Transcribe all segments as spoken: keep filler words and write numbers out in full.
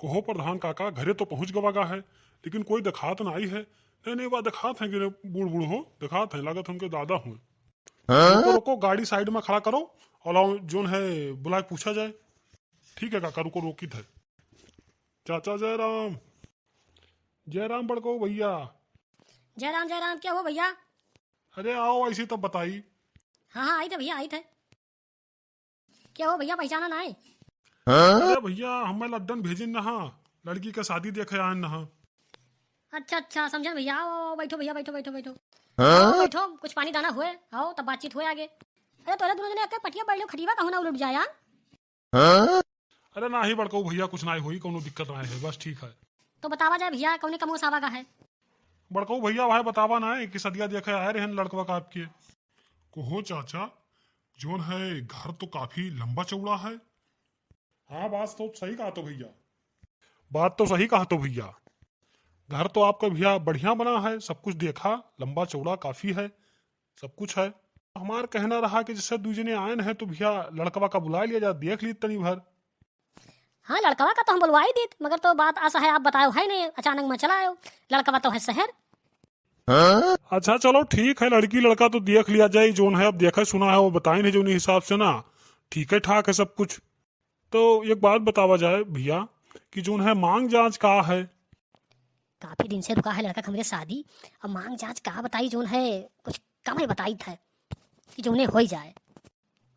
कहो प्रधान काका, घरे तो पहुँच गवा गा है, लेकिन कोई देखात नाई है। नहीं, नहीं, वा देखात है कि बूढ़ बूढ़ हो, देखात है, लागत हमके दादा हुए। हाँ? रुको, रुको, गाड़ी side में खड़ा करो और लाओ, जोन है, बुलाए पूछा जाए। ठीक है काका, रुको, रोकित है। चाचा जयराम, जयराम बड़को भैया। जयराम, जयराम, क्या हो भैया? अरे आओ, ऐसे तब बताई। हाँ, हाँ, आई थे भैया, आई थे। क्या हो भैया, पहचाना ना है? अरे भैया, हमें लड्डन भेजिन नहा, लड़की के शादी देखे आयन नहा। अच्छा, अच्छा, समझन भैया, आओ, आओ, बैठो भैया, बैठो, बैठो, बैठो। आओ, बैठो, कुछ पानी दाना हुए, आओ, तब बातचीत हुए आगे। अरे, तोरे दोनों जने एक पटिया बैठ लो, खटिया कहूँ ना उलट जाए, हाँ? अरे नाही बड़कऊ भैया, कुछ नाही होई, कौनो दिक्कत नाही है, बस ठीक है। तो बतावा जाए भैया, कौने कमो सावा का है? बड़कऊ भैया, भाई बतावा ना है कि सदिया देखे आए रहन लड़कवा का आपके। कहो चाचा, जोन है घर तो काफी लंबा चौड़ा है। हाँ, बात तो सही कहा तो भैया। बात तो सही कहा तो भैया। घर तो आपका भैया बढ़िया बना है, सब कुछ देखा, लंबा चौड़ा काफी है, सब कुछ है। हमार कहना रहा कि जैसे दू जने आयन है तो भैया लड़कवा का बुला लिया जा, देख ली तनी भर। हाँ, लड़कवा का तो हम बुलवा ही दीत, मगर तो बात असा है, आप बतायो है नहीं, अचानक में चला आयो, लड़कवा तो है शहर। अच्छा चलो ठीक है, लड़की लड़का तो देख लिया जाए, जोन है अब देखा सुना है वो बताइन है जोन हिसाब से ना, ठीक है ठाक है सब कुछ। तो एक बात बतावा जाए भैया कि जोन है मांग जांच का है? काफी दिन से रुका है लड़का का हमरे शादी, अब मांग जांच का बताई, जोन है कुछ कम ही बताई था कि जोने हो ही जाए।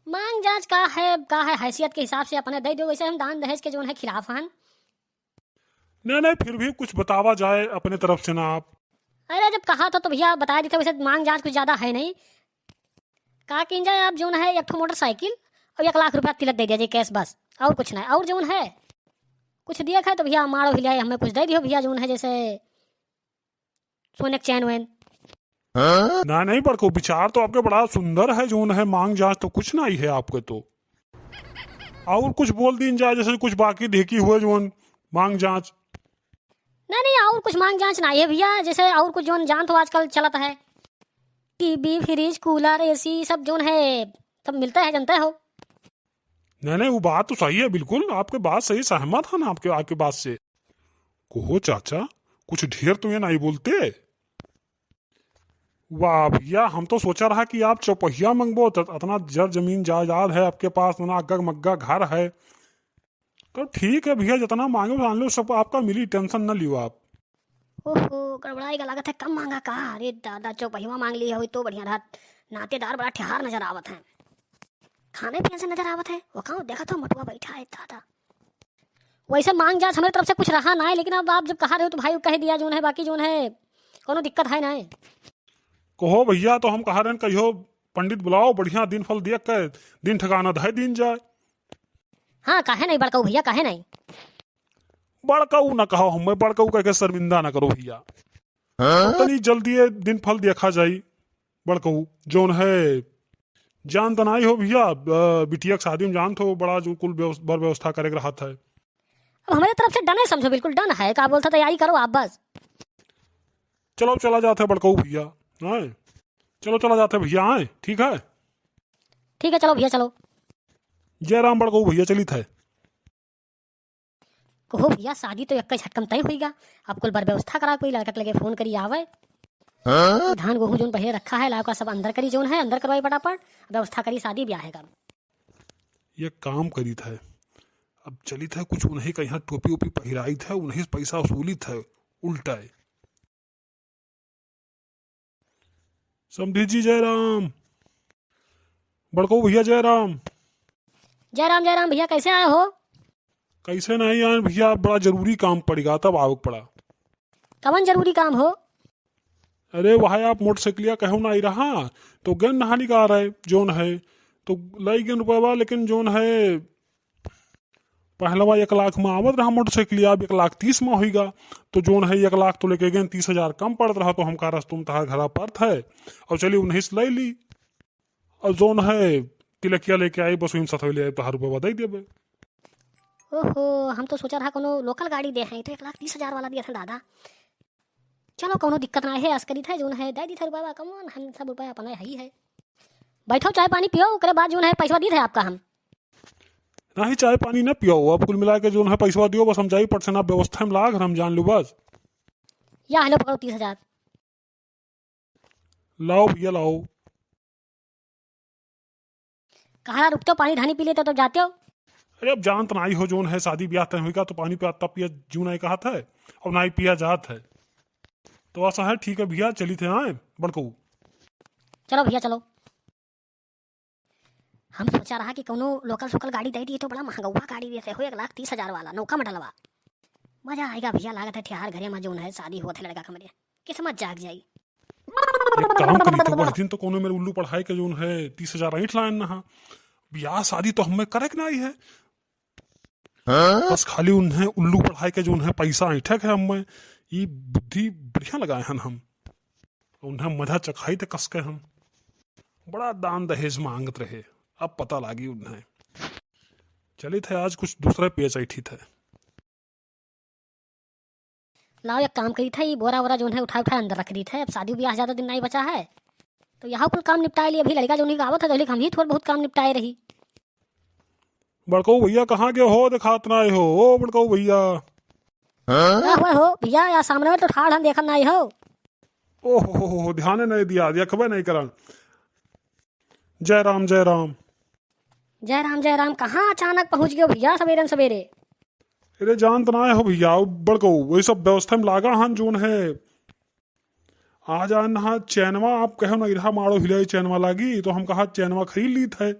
मांग जांच का है, का है, हैसियत के हिसाब से अपने दे दो, वैसे हम दान दहेज के जोन है खिलाफ हन। नहीं, नहीं, फिर भी कुछ बतावा जाए अपने तरफ से ना आप। अरे, जब कहा था तो भैया बता देते, वैसे मांग जांच कुछ ज्यादा है नहीं। का कीन जाए, आप जोन है एक ठो मोटरसाइकिल और एक लाख रुपया तिलक दे दिया जाए cash बस, और कुछ नहीं। और जोन है कुछ दिया खाए तो भैया मारो हिलाए, हमें कुछ दे दियो भैया, जोन है जैसे सोने के चैन वैन। ना नहीं बड़को, विचार तो आपके बड़ा सुंदर है, जोन है मांग जांच तो कुछ नहीं है आपके तो। और कुछ बोल दीन जाए, जैसे कुछ बाकी देखी हुए जोन मांग जांच। नहीं, नहीं, और कुछ मांग जांच नहीं है भैया, जैसे और कुछ जोन जान तो आजकल चलत है, टीवी, फ्रिज, कूलर, एसी सब जोन है, सब मिलता है, जानते हो। नहीं, नहीं, वो बात तो सही है बिल्कुल, आपके बात सही, सहमत है ना आपके, आपके बात से। कहो चाचा, कुछ ढेर तो ये नहीं बोलते। वाह भैया, हम तो सोचा रहा कि आप चौपहिया मंगबो, त-, अतना जर जमीन जायदाद है आपके पास, अतना अग्गा मग्गा घर है। तो ठीक है भैया, जितना मांगे जान लो, सब आपका मिली, tension न लियो आप। ओहो, गड़बड़ाई का लागत है, कम मांगा का? अरे दादा, चौपहिया मांग लिया होई तो बढ़िया रहत। नातेदार बड़ा ठेहार नजर आवत है, खाने पीने से नजर आवत है। वो कहूँ देखा तो मटुआ बैठा है दादा। वैसे मांग जांच हमारे तरफ से कुछ रहा ना है, लेकिन अब आप जब कहा रहे हो तो भाई कह दिया जोन है, बाकी जोन है कोनो दिक्कत है ना है। कहो भैया, तो हम कहा रहे हैं कहियो पंडित बुलाओ, बढ़िया दिन फल देख के दिन ठिकाना धय दिन जाए। हाँ, काहे नहीं बड़काऊ भैया, काहे नहीं? बड़काऊ ना कहो, हमें बड़काऊ कह के शर्मिंदा ना करो भैया। हाँ? तनी जल्दी ये दिन फल देखा जाई बड़काऊ, जोन है जान त नाई हो भैया, अ, बिटिया के शादी में जान तो बड़ा जो कुल व्यवस-, बर व्यवस्था करे के रहत है। अब हमारे तरफ से done है, समझो बिल्कुल done है, का बोलता तैयारी करो आप बस। चलो चला जाते बड़काऊ भैया, आए, चलो चला जाते भैया, आए, ठीक है। ठीक है, चलो भैया, चलो। जय राम बड़काऊ भैया, चलित है। कहो भैया, शादी तो एक झटकम तय होइगा। अब कुल बर व्यवस्था करा, कोई लड़का के लगे फोन करी आवे। हाँ? धान गोहूं जोन पहले रखा है, लाओ का सब अंदर करी, जोन है अंदर करवाई फटाफट, व्यवस्था करी शादी ब्याह का। ये काम करीत है, अब चलित है कुछ उन्हीं का यहाँ टोपी ओपी पहिराइत है, उन्हीं से पैसा वसूलित है, उल्टा है। समधी जी जय राम। बड़को भैया जय राम। जय राम, जय राम भैया, कैसे आए हो? कैसे नहीं आए भैया, बड़ा जरूरी काम पड़ गया, तब आवक पड़ा। कवन जरूरी काम हो? अरे भाई, आप मोटरसाइकिलिया कहूँ ना आई रहा, तो गन नहा निकाल रहे, जोन है, तो लाई गन रुपया, लेकिन जोन है, पहलवा एक लाख में आवत रहा मोटरसाइकिल, अब एक लाख तीस में होइगा, तो जोन है एक लाख तो लेके गए, तीस हजार कम पड़त रहा, तो हम कहा रस तुम तहार घरा परत है, और चलिए उन्नीस ले ली, और जोन है तिलकिया लेके आई, बस वही साथ ले आए, तहार रुपया दे देबे। ओहो, हम तो सोचा रहा कोनो लोकल गाड़ी दे हैं, तो एक लाख तीस हजार वाला दिया था दादा। चलो कोनो दिक्कत ना है, अस्करी था जोन है दे दी था रुपया, कमोन हम सब रुपया अपना है ही है। बैठो चाय पानी पियो, ओकरे बाद जोन है पैसा दी थे आपका हम। नाही, चाय पानी न पियो, अब कुल मिला के जौन है पैसवा दियो, बस हम जाई पटसेना, व्यवस्था में लाग हम जान लू बस। या हेलो, पकड़ो तीस हजार। लाओ भैया, लाओ। कहाँ रुकते हो, पानी धानी पी लेते हो, तब जाते हो। अरे, अब जानत नाही हो, जौन है शादी ब्याह तय होइगा तो पानी पिया, तब पिया, जू नाही कहत है, अब नाही पिया जात है। तो ऐसा है, ठीक है भैया, चली थे आए बड़कऊ। चलो भैया, चलो। हम सोचा रहा कि कौनो लोकल सोकल गाड़ी दे दिए तो बड़ा महंगौआ गाड़ी देते हो, एक लाख तीस हजार वाला नौका मॉडलवा। मजा आएगा भैया, लागत है ठेहार घरे में जौन है शादी होत है लड़का के हमरे, किस्मत जाग जाई। एक काम करी तो, वह दिन तो कौनो मेरे उल्लू पढ़ाई के जौन है तीस हजार ऐंठ लायन ना हा। ब्याह शादी तो हमें करे के नाही है। हाँ? बस खाली उन्हें उल्लू पढ़ाई के जौन है पैसा ऐंठे के हमें, ई बुद्धि बढ़िया लगाए हन हम। उन्हें मजा चखाई थे कस के हम। बड़ा दान दहेज मांगत रहे, अब पता लागी उन्हें। चली थे आज कुछ दूसरे पेच ऐठी थे। लाओ, एक काम करी थे, ई बोरा वोरा जौन है उठा उठा अंदर रख दी थे। अब शादी ब्याह ज्यादा दिन नाही बचा है, तो यहाँ कुल काम निपटाए लिए। अभी लड़का जौन है आवत है, तो हम ही थोड़ा बहुत काम निपटाए रही। बड़कऊ भैया कहाँ गए हो, देखात नाही हो, ओ बड़कऊ भैया। हाँ? का हुआ हो भैया, या सामने में तो ठाड़ हम देखत नाही हो। ओहो हो हो, ध्यान नाही दिया, देखबे नाही करा। जय राम, जय राम। जय राम, जय राम। कहाँ अचानक पहुँच गए हो भैया सवेरे न सवेरे? अरे जानत नाही हो भैया, बड़कऊ वही सब व्यवस्था में लागा हन जौन है। आ जान हा चैनवा, आप कहो ना इरहा मारो हिलाई चैनवा लागी, तो हम कहा चैनवा खरीद ली थे।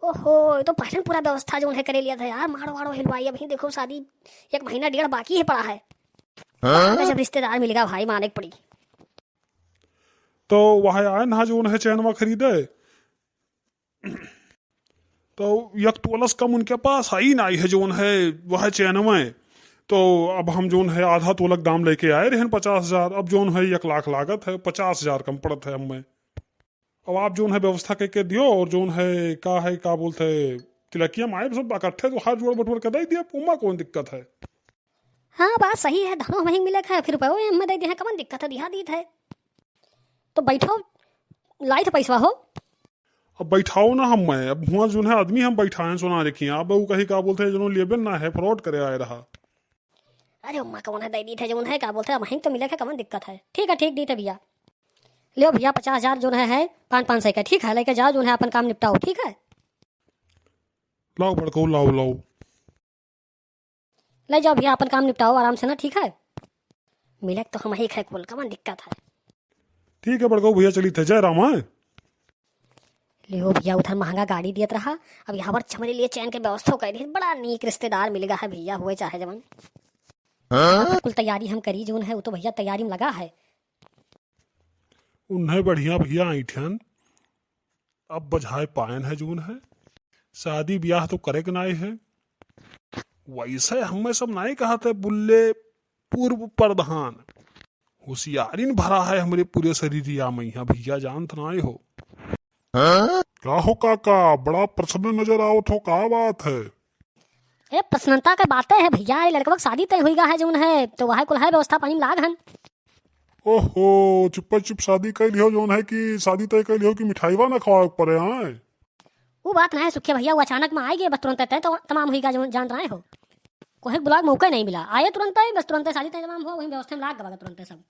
ओहो, ये तो पहले पूरा व्यवस्था जौन है करे लिया था यार, मारो वारो हिलवाई। अभी देखो शादी एक महीना डेढ़ बाकी है पड़ा है। हाँ? जब रिश्तेदार मिलेगा भाई, माने के पड़ी। तो वह आए ना जौन है चैनवा खरीदे, तो एक तोलस कम उनके पास आई नाही है जौन है वह चैनवा। तो अब हम जौन है आधा तोलक दाम लेके आए रहन पचास हजार, अब जौन है एक लाख लागत है, पचास हजार कम पड़त है हमें। अब आप जौन है व्यवस्था करके दियो और जौन है का है का बोलते हैं, तिलकिया माए सब इकट्ठे तो हाथ जोड़ बटोर के दे दिया, उमा कौन दिक्कत है? हाँ, बात सही है, धनो वहीं मिले है, फिर रुपये हमें दे दे हैं, कमन दिक्कत है, दिहा दीत है। तो बैठो, लाई तो पैसवा हो। अब बैठाओ ना हम, मैं अब हुआ जौन है आदमी हम बैठाए सोना रखिए, अब वो कहीं का बोलते हैं जौन लेबे ना है, फ्रॉड करे आए रहा। अरे उम्मा, कौन है दे दी थे जौन है, का बोलते हैं, वहीं तो मिले है, कौन दिक्कत है? ठीक है, ठीक दी थे भैया। लियो भैया, पचास हजार जौन है, है पाँच पाँच सौ का, ठीक है, लेके जाओ, जौन है अपन काम निपटाओ, ठीक है? लाओ बड़को, लाओ, लाओ। ले जाओ भैया, अपन काम निपटाओ आराम से ना, ठीक है? मिले तो हम ही खाए कुल, कौन दिक्कत है? ठीक है बड़को भैया, चली थे, जय राम, हाँ? लियो भैया, उधर महंगा गाड़ी दियत रहा, अब यहाँ पर हमरे लिए चैन के व्यवस्था कर दी। बड़ा नीक रिश्तेदार मिल गया है भैया, हुए चाहे जवन। हाँ? कुल तैयारी हम करी जौन है, वो तो भैया तैयारी में लगा है। उन्हें बढ़िया भैया ऐठन, अब बझाए पायन है जौन है, शादी ब्याह तो करे के नाई है। वैसे हमें सब नाई कहत है, बुल्ले पूर्व प्रधान, होशियारी न भरा है हमरे पूरे शरीरिया में, यहाँ भैया जानत नाई हो। हाँ? का हो काका, बड़ा प्रसन्न नजर आवत हो, का बात है? ए, प्रसन्नता के बातें है भैया, ये लड़कवा के शादी तय हुई गा है जौन है, तो वह कुल है व्यवस्था पानी में लाग हन। ओहो, चुप्पे चुप शादी कर लियो जौन है कि शादी तय कर लियो कि मिठाईवा ना खवावे के पड़े, हाँ? वो बात ना है सुखिया भैया, वो अचानक में आए गए, बस तुरंत तय तो तमाम हुई गा जौन जान रहे हो। कोई बुला के मौका नहीं मिला, आए तुरंत ही, बस तुरंत शादी तय तमाम हुआ, वहीं व्यवस्था में लाग गवा तुरंत सब।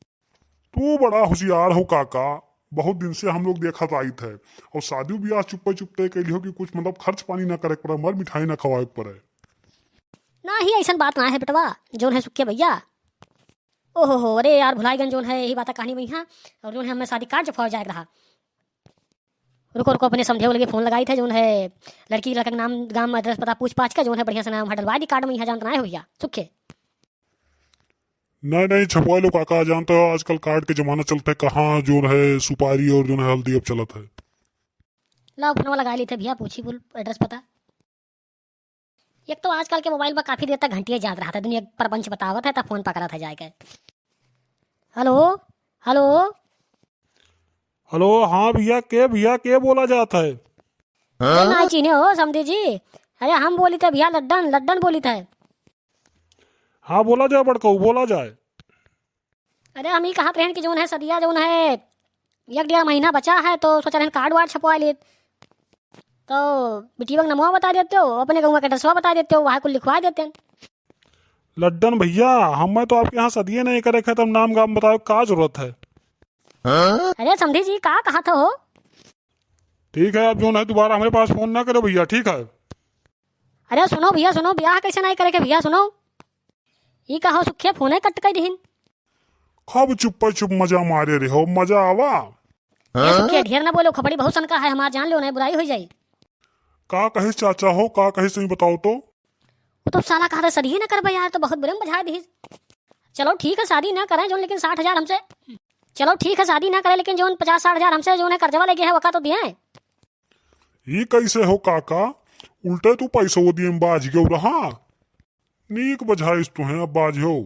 तू बड़ा होशियार हो काका, बहुत दिन से हम लोग देखत आइत है, और शादी ब्याह चुप्पे चुप तय कैली हो कि कुछ मतलब खर्च पानी ना करे के पड़ा, मर मिठाई ना खवाए के पड़े। ना ही ऐसन बात ना है बेटवा, जौन है सुखिया भैया। ओहो हो, अरे यार भुलाई गन जौन है यही बात कहानी में यहाँ, और जौन है हमें शादी कार्ड छपवाए जाए के रहा। रुको रुको, अपने समझे लगे फोन लगाई थे, जौन है लड़की लड़का के नाम गाम एड्रेस पता पूछ पाछ के जौन है बढ़िया से नाम है डलवा दी कार्ड में, यहाँ जानत ना है भैया सुखे। नहीं, नहीं, छपवा लो काका, जानते हो आजकल कार्ड के जमाना चलते, कहाँ जो है सुपारी और जो है हल्दी अब चलत है। लाओ फोनवा लगा ली थे भैया, पूछी बोल एड्रेस पता। एक तो आजकल के मोबाइल में काफी देर तक घंटिया जात रहा था, दुनिया प्रपंच बतावत है, तब फोन पकड़ा था जाके। हेलो, हेलो। हेलो, हाँ भैया, के भैया, के बोला जात है? अरे ना चिन्हे हो समधी जी, अरे हम बोली थे भैया, लड्डन, लड्डन बोली थे। हाँ, बोला जाए बड़कऊ, बोला जाए। अरे हम ही कहत रहन कि जौन है सदिया जौन है एक डेढ़ महीना बचा है, तो सोचा रहन कार्ड वार्ड छपवा लेत। तो बिटिया का नमवा बता देते हो, अपने गौवा के एड्रेसवा बता देते हो, वहाँ कुल लिखवा देते हैं। लड्डन भैया, हमें तो आपके यहाँ सदिये नहीं करे खे, तब नाम गाम बतावे का जरूरत है? अरे समधी जी, का कहत हो? ठीक है, अब जौन है दोबारा हमरे पास फोन ना करो भैया, ठीक है? अरे सुनो भैया, सुनो, ब्याह कैसे नहीं करे के भैया, सुनो। ई का हो सुखिया, फोने कट कर दिहिन। खूब चुप्पे चुप मजा मारे रहो, मजा आवा। ए सुखिया, ढेर ना बोलो, खपड़ी बहुत सनका है हमार, जान लो, नहीं बुराई हो जाई। का कहिस चाचा हो, का कहिस, तुम बताओ तो। वो तो साला कहा था शादी ही ना करबे यार, तो बहुत बुरे में बझा दिहिस। चलो ठीक है, शादी ना करें जौन, लेकिन साठ हजार हमसे, चलो ठीक है, शादी ना करें, लेकिन जौन पचास साठ हजार हमसे जौन है कर्जवा लेके है, वका तो दिए। ई कैसे हो काका, उल्टे तू पैसो दिए में बाझ गयो रहा। नीक बझाइस तुहें, अब बाझो।